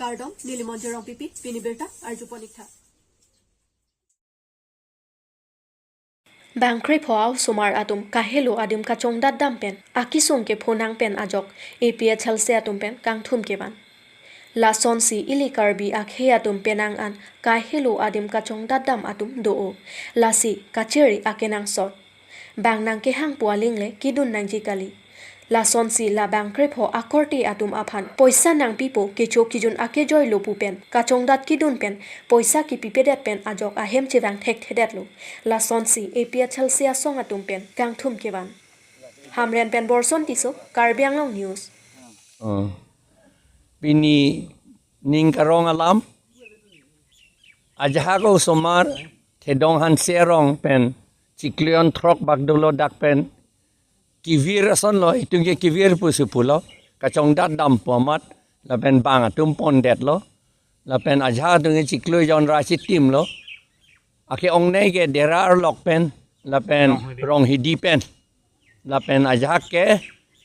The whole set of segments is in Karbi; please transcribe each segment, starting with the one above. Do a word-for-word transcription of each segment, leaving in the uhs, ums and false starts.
Kardom, neli Monjir Rongpipi, pini birta arjupon ik tha. Bang krepho a-osomar atum kahelo adim kachongdatdam pen akesung kepho nang pen ajok A P H L C atum pen kangthum kevan. Lasonsi ili Karbi akhei atum penang an kahelo adim kachongdatdam atum do-o. Lasi kachiri akenangsot. Bang nangkehang pu aling le kedun nangji kali. Lasonsi la bang krepho akorte atum aphan poisa nangpipo kecho kejun akejoilo pu pen kachongdat kedun pen poisa kepipedet pen ajok ahem chevang thekthedetlo. Lasonsi A P H L C asong atum pen kangthum kevan. Hamren pen Borson Tisso, Karbi Anglong News. Oh. Pini ning karong alam, ajahak osomar Thedong Hanse arong pen chiklo jon throk bak dolo dak pen kevir asonlo, itum ke kevir pusi pulo, kachongdatdam pu amat, lapen bang atum pondetlo, lapen ajahak atum ke chiklo jon ra chitimlo, ake-ongnei ke Dera arlok pen, lapen Ronghidi pen, lapen ajahak ke,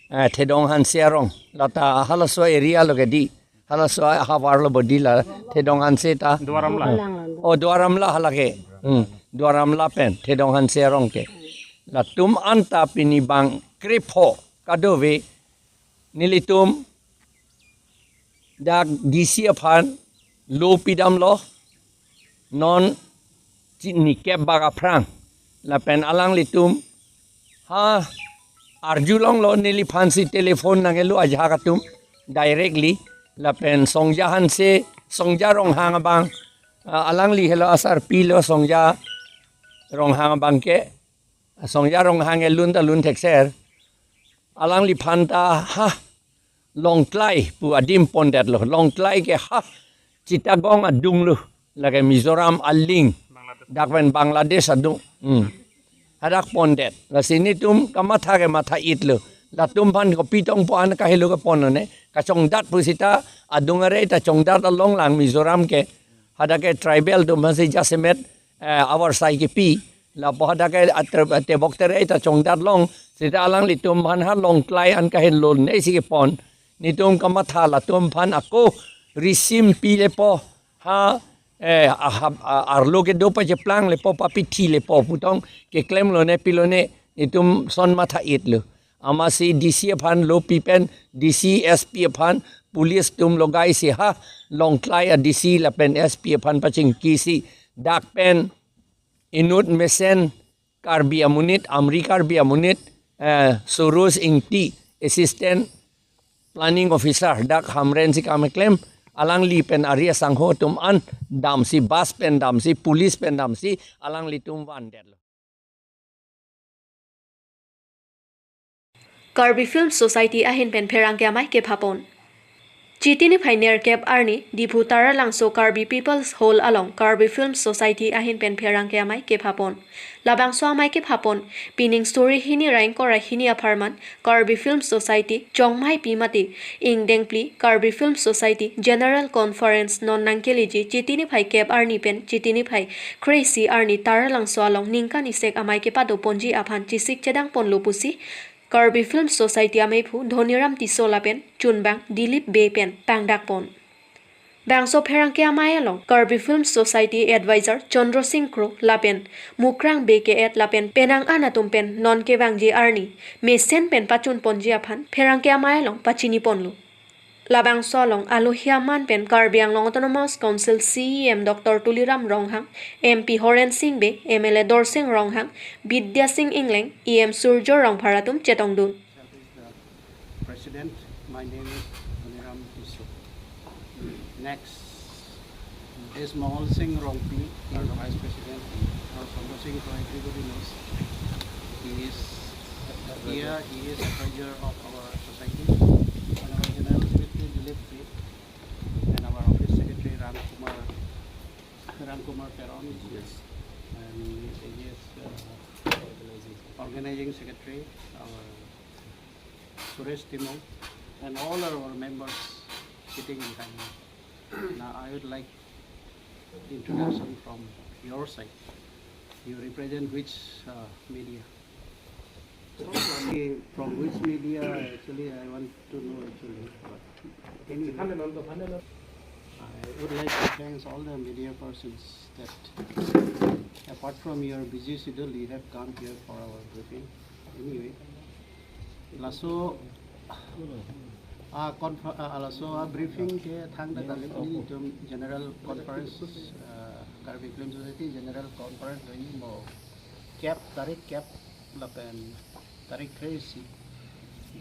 eh, Thedong Hanse arong, lata halaso area lo ke di, halaso ahavar lo bodi la, Thedong Hanse ta. Duar Amla. Oh, Duar Amla hala ke. Hmm. Duar Amla pen Thedong Hanse arong ke. Latum anta pini bang krepho kadokave nelitum dak D C aphan lo pidamlo, non chi-, nikep bak aphrang. Lapen alanglitum ha arjulonglo, neliphansi telephone nangkelo ajahak atum directly. Lapen Songja Hanse, Songja Ronghang abang, ah, alangli helo asarpi lo Songja Ronghang abang ke, Songja Ronghang ke lun ta lun thekser. Alangliphan ta ha Longtlai pu adim pondetlo. Longtlai ke ha Chittagong adung lo. Lake Mizoram aling. Dak pen Bangladesh adung. Hmm. Hadak pondet. Lasi nelitum kamatha ke matha-itlo. Latum aphan kopi tong pu an kahelo kepon ne. Kachongdat pusita adung are ta chongdat along lang Mizoram ke. Hadak ke tribal atum aphansi jasemet, eh, avarsai kepi. Lapu hadak ke atre-, tebok tere ta chongdat long, seta alanglitum aphan ha Longtlai an kahenlo ne si kepon. Nelitum kamatha latum aphan ako risim pilepo. Ha, eh, ahap, a-, arlo kedo pacheplang lepo, papithi lepo pu tong keklemlo ne pilo ne, nelitum son matha-itlo. Amatsi D C aphan lo pi pen, D C, S P aphan, police atum logai si ha Longtlai a D C lapen S P aphan pachingki si dak pen inut mesen Karbi amonit, Amri Karbi amonit, eh, Suroj Ingti, Assistant Planning Officer, dak Hamren si kam keklem, alangli pen ari asangho atum an damsi, bus pen damsi, police pen damsi, alanglitum vandetlo. Karbi Film Society ahin pen pherangke amei kephapon. Chiti niphai nerkep arni, Diphu Taralangso Karbi People's Hall along Karbi Film Society ahin pen pherangke amei kephapon. Labangso amei kephapon, pining suri hini ra ingkoi ra hini apharman, Karbi Film Society, Chongmai Pi mati, ingdeng phli, Karbi Film Society, General Conference non nangkeleji, Chiti niphai kep arni pen, Chiti niphai kre-isi arni Taralangso along ningkan isek amei kepadoponji aphan chisik chedangponlo pusi, Karbi Film Society ameiphu Dhoniram Tisso lapen chunbang Dilip Bey pen pangdakpon. Bangso pherangke amei along Karbi Film Society Advisor Chandra Singh Kro lapen Mukrang Bey ke-et lapen penang an atum pen non kevangji arni mesen pen pachunponji aphan pherangke amei along pachiniponlo. Labangso along alohi aman pen Karbi Anglong Autonomous Council C E M Doctor Tuliram Ronghang, M P Horen Sing Bey, M L A Dorsing Ronghang, Bidya Sing Engleng, E M Surjya Rongphar atum chetongdun. President, my name is Dhoniram Tisso. Next, S Mangal Singh Rongpi, our Vice President, our Chandra Singh, who everybody knows. He is here, he is a treasurer of our society. And our General Secretary, Dilip Bey, and our Office Secretary, Ram Kumar, Ram Kumar Teron. Yes. And he is, uh, Organizing Secretary, our Suresh Timung, and all our members sitting in Kanya. Now, I would like introduction from your side. You represent which, uh, media? From which media, actually, I want to know, actually. But anyway. I would like to thank all the media persons that, apart from your busy schedule, you have come here for our briefing. Anyway, laso a conf- uh, laso a briefing ke thangta kali, pini itum general conference, uh, Karbi Film Society general conference do-i mo kep, tarik kep lapen tarik kre-isi.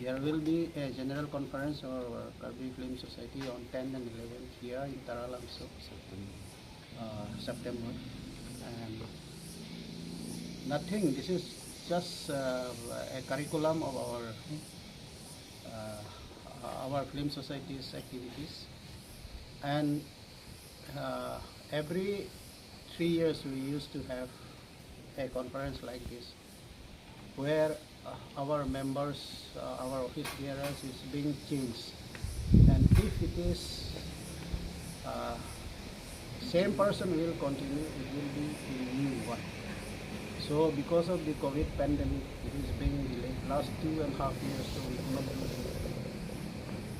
There will be a general conference of Karbi Film Society on ten and eleven here in Taralangso, uh, September. And nothing, this is just, uh, a curriculum of our, uh, our film society's activities. And, uh, every three years we used to have a conference like this, where, uh, our members, uh, our office bearers is being changed. And if it is, uh, same person will continue, it will be a new one. So because of the COVID pandemic, it is being delayed. Last two and a half years, so we could not do anything.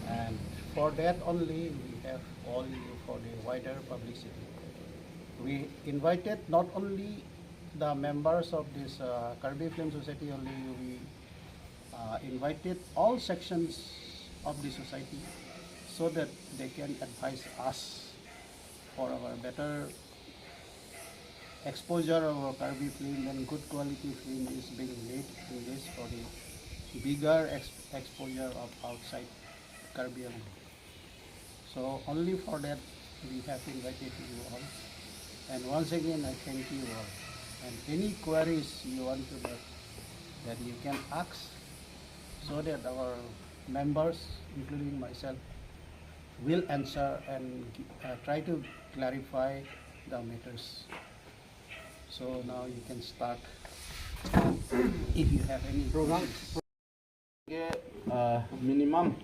And for that only, we have called you for the wider publicity. We invited not only the members of this, uh, Karbi Film Society only, we, uh, invited all sections of the society so that they can advise us for our better exposure of our Karbi film and good quality film is being made in this for the bigger ex- exposure of outside Karbi Anglong. So only for that we have invited you all. And once again, I thank you all. And any queries you want to make, then you can ask so that our members, including myself, will answer and, uh, try to clarify the matters. So now you can start if you have any program questions. Ke, uh, minimum,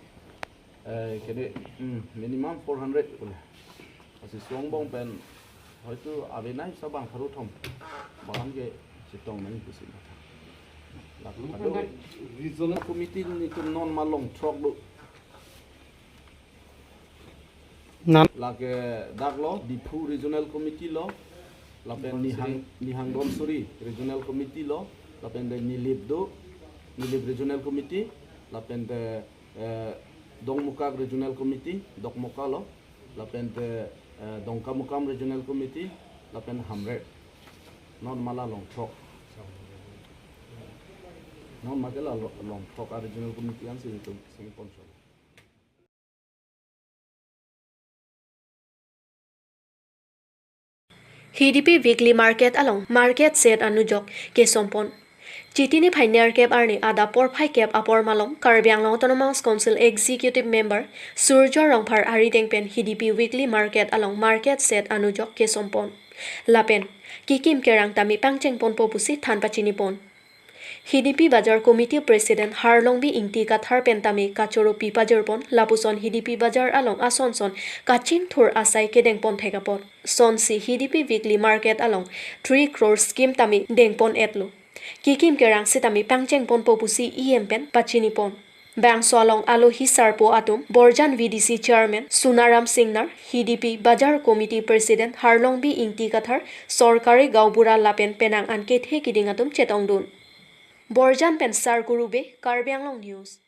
uh, kede, mm, minimum four hundred pule. Lasi Srong Bong pen hoitu avenai sa bang pharo thom. Bang ke chetong nang pusi. Lapen regional committee nelitum non ma long throk do. Nan. Lake dak lo, Diphu Regional Committee lo, lapen Nihang, Nihang Donsuri Regional Committee lo, lapen de Nilip do, Nilip Regional Committee, lapen de, eh, Dongmukak Regional Committee, Dokmoka lo, lapen de, eh, Dongkamukam Regional Committee, lapen Hamret. Non ma la long throk. Non ma ke la lo- long throk a Regional Committee ansi itum seng ponchol. Hidipi Weekly Market along market shed anujok kesompon. Chiti niphai nerkep arni adap porphai kep apor malom Karbi Anglong Autonomous Council Executive Member Surjya Rongphar arideng pen Hidipi Weekly Market along market shed anujok kesompon. Lapen kekim kerang tame pangchengponpo pusi than pachinipon. Hidipi Bazar Committee President Harlongbi Ingti Kathar pen tame kachoro pi pajirpon, lapuson Hidipi Bazar along ason son kachingthur asai kedengpon thek apot. Sonsi Hidipi Weekly Market along three crore scheme tame dengpon etlo. Kekim kerang sitame pangchengponpo pusi E M pen pachinipon. Bangso along alohi sarpo atum, Borjan V D C Chairman Sunaram Singnar, Hidipi Bazar Committee President Harlongbi Ingti Kathar, Sorkari Gaonbura lapen penang an kethe kiding atum chetongdun. Borjan pen Sarkuru Bey, Karbi Anglong News.